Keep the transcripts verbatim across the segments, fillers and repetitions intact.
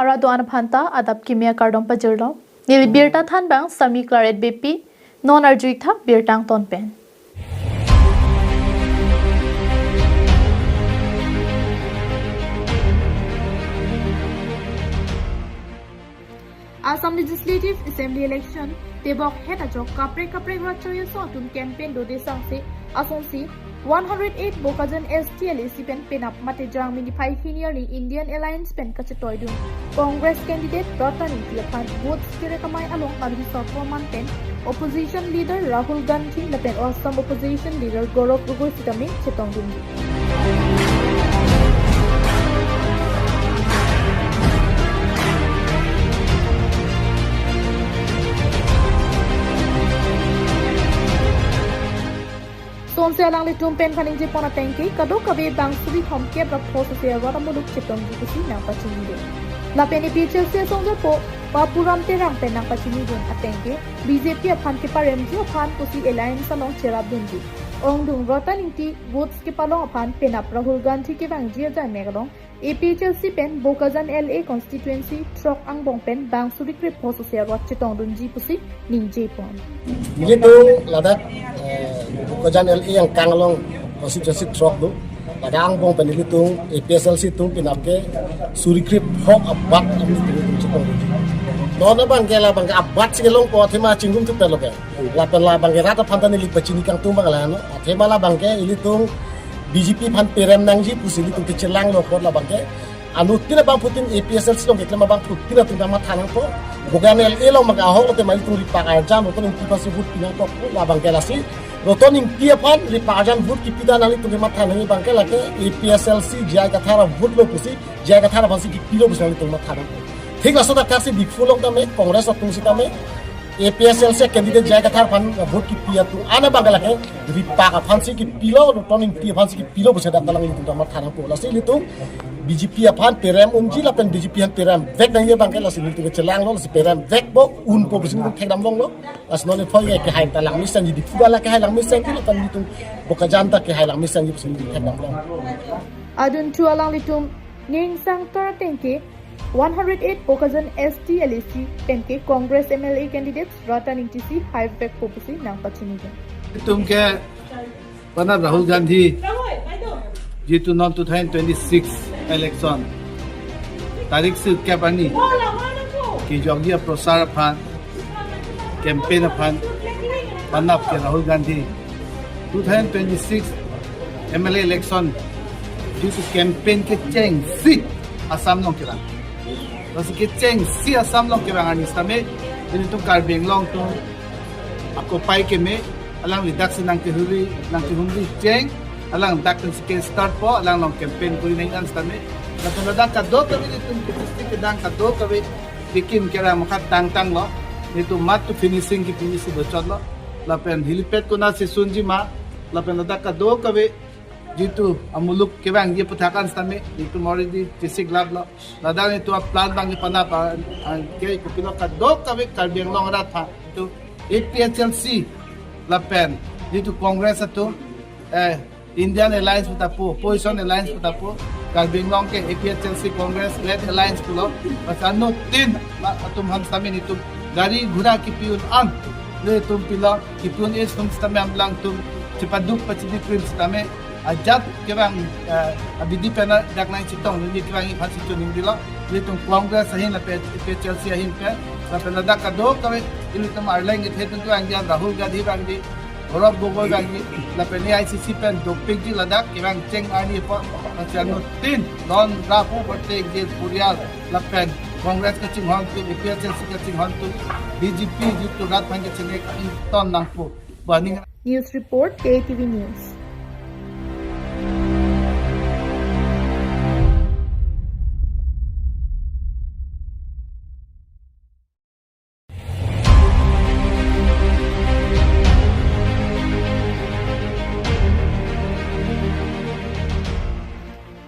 Arat do-an aphan ta adap kimi akardom pajirlo. Neli birta thanbang Sami Claret Beypi, non arju-ik tha birta angton pen. Assam Legislative Assembly election tebok het ajok kaprek kaprek rat choi aso atum campaign dode sangse asonsi one hundred eight Bokajan S T LAC pen penap mate Jangmi niphai hini arni Indian Alliance pen kachetoidun Congress candidate Ratan Engti aphan vote kere kamai along Nalhi Sarpo Aman pen opposition leader Rahul Gandhi lapen Assam opposition leader Gaurav Gogoi sitame chetongdunji. Sonse alanglitum pen phaningjepon atengke kadokave bang suri thomkep ra pho sose arat amuluk chetongji pusi nangpachinidun. Lapen APHLC asongjarpo Bapuram Terang pen nangpachinidun atengke BJP aphan keparemji aphan pusi alliance along cherapdunji. Ongdung Ratan Engti votes kepalong aphan penap Rahul Gandhi kevangji ajai mek along APHLC pen Bokajan LA constituency throk angbong pen bang suri krepho sose arat chetongdunji pusi ningjepon. Nelitum ladak, eh, Bokajan LA angkang along constituency throk do. Ladak angbong pen nelitum APHLC atum penap ke suri krepho abat nelitum chetongdunji. Non abang ke labang ke abat si kelongpo athema chingrum tu pelo ke. Lapen labang ke rat aphan ta neli pachini kangtung abang la no. Athema labang ke ilitum BJP aphan perem nangji pusi ilitum kechelanglo apot labang ke. Anuttin abangphutin APHLC along keklem abangphutin atum ta matha nangpo. Bokajan LA along maka ahok lote malitum ripak arjan Ratan Engti aphansi vote pi nangkok labang ke lasi. Ratan Engti aphan ripak arjan vote kipi ta nanglitum kematha nangji abang ke lake APHLC J I Kathar avote lo pusi, J I Kathar aphansi kipilo pusi nanglitum matha nangpo. Thik laso thakthaksi Diphu along tame, Congress atum sitame, APHLC candidate J I Kathar aphan vote kipi atum an abang ke lake ripak aphansi kipilo, Ratan Engti aphansi kipilo pusi dak kalang ilitum ta matha nangpo. Lasi ilitum BJP aphan perem unji lapen BJP aphan peremvek nangji abang ke lasi ilitum kechelanglo, lasi peremvekpo, unpo pusi ilitum thekdam longlo. Lasi non iphoi ke kehai ta langmesenji, Diphu ta la kehai langmesenji, lapen ilitum Bokajan ta kehai langmesenji pusi ilitum thekdam long. Adunthu alanglitum ning sangtor atengke one hundred eight Bokajan S T LAC pen ke Congress MLA candidate Ratan Engti si haivekpo pusi nangpachinidun. Itum ke penap Rahul Gandhi jitu non two thousand twenty-six election tarik sirkep arni kejokji aprosar aphan, campaign aphan penap ke Rahul Gandhi two thousand twenty-six MLA election jitu campaign kechengsi Assam along kevang. Lasi kechengsi Assam along kevang arni sitame, ilitum Karbi Anglong atum akopai keme, alangli daksi nangkehumri, nangkehumri cheng, alang dak pensi kestart po, alang along campaign kuri nangji an sitame. Lapen ladak kadokave ilitum ke district kedang kadokave kekim kerang mokha tangtanglo, ilitum mat tu finishing kipi isi dochotlo. Lapen helipad konatsi sunji ma, lapen ladak kadokave jitu amuluk kevangji aputhak an sitame, ilitum already chesik laplo. Ladak ilitum aplan abang kepanap, ah, ah, ke kopilo kadokave Karbi Anglong arat aphan. Jitu APHLC lapen jitu Congress atum, eh, Indian Alliance pu ta pu, Opposition Alliance pu ta pu, Karbi Anglong ke APHLC Congress led alliance pulo, bas anuttin la atum aphan sitame ilitum gari ghura kipi un an, ilitum pilo, kipi un-e atum sitame alangtum chepaduk pachini krim sitame, ajat kevang, eh, abidi pen dak nangchetongdunji kevangji aphansi choningrilo. Ilitum Congress ahin lapen APHLC ahin pen, lapen ladak kadokave ilitum arleng kethe atum kevangji an Rahul Gandhi vangji, Gaurav Gogoi vangji, lapen AICC pen dopikji ladak kevang cheng arni po, lasi anuttin non rapu pate je purial lapen Congress kachinghon atum, APHLC kachinghon atum, BJP jitu rat aphan kachingek ington nangpo. Baning. News report, KATV News.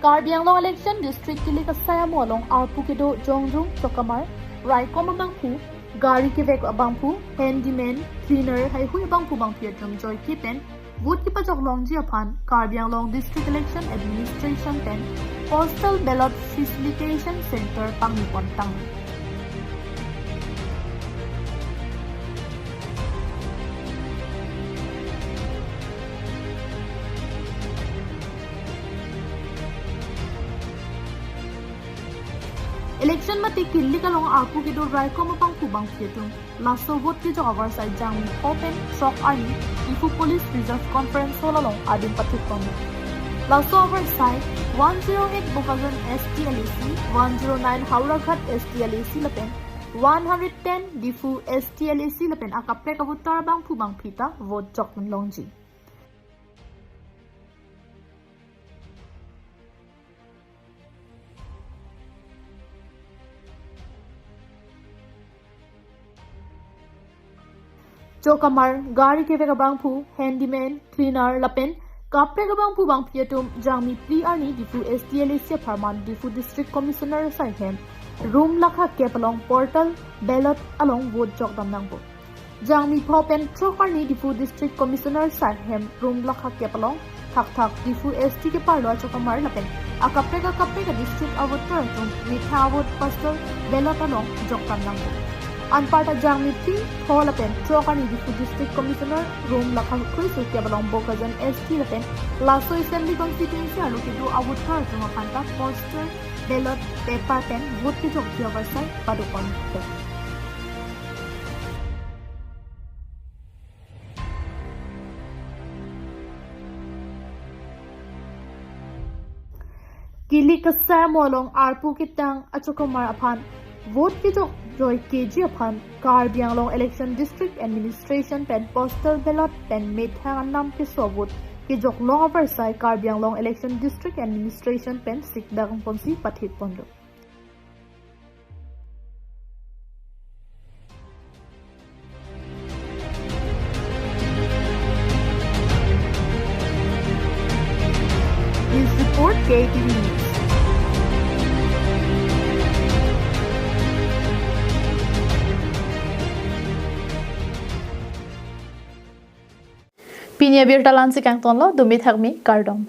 Karbi Anglong Election District kilik asai amo along arpu kedo jongjung chokamar, raikom abangphu, gari kevek abangphu, handyman, cleaner, haihui abangphu bangphi atum joike pen Vote kepajok longji aphan Karbi Anglong District Election Administration pen Postal Ballot Facilitation Center pangni pon tang. Election mate kilik along arpu kedo raikom abangphu bangphi atum laso vote kejok avarsai Jangmi pho pen throk arni Diphu Police Reserve Conference Hall along adim pathik pon. Laso avarsai one zero eight Bokajan S T L A C, one zero nine Howraghat S T L A C lapen one hundred ten Diphu S T L A C lapen akaprek avoter abangphu bangphi ta vote jok longji. Chokamar, gari kevek abangphu, handyman, cleaner lapen kaprek abangphu bangphi atum Jangmi phli arni Diphu S T L A C apharman Diphu District Commissioner asai hem room lakha kep along postal ballot along vote jok dam nangpo. Jangmi pho pen throk arni Diphu District Commissioner asai hem room lakha kep along thakthak Diphu S T keparlo achokamar lapen akaprek akaprek a district avoter atum methang avote postal ballot along jok dam nangpo. Anparta Jangmi phli, pho lapen throk arni Diphu District Commissioner room lakha kroi su kep along Bokajan S T lapen laso Assembly Constituency arlo kedo avoter atum aphan ta postal ballot paper pen vote kejokji avarsai pado pon. Kilik asai amo along arpu ketang achokamar aphan vote kejok joikeji aphan Karbi Anglong Election District Administration pen postal ballot pen methang anam keso vote kejok long avarsai Karbi Anglong Election District Administration pen sikdak ponsi pathik ponlo. News report, K T V News. Pini abirta la-ansi kangtonlo, dumi thakmi, kardom.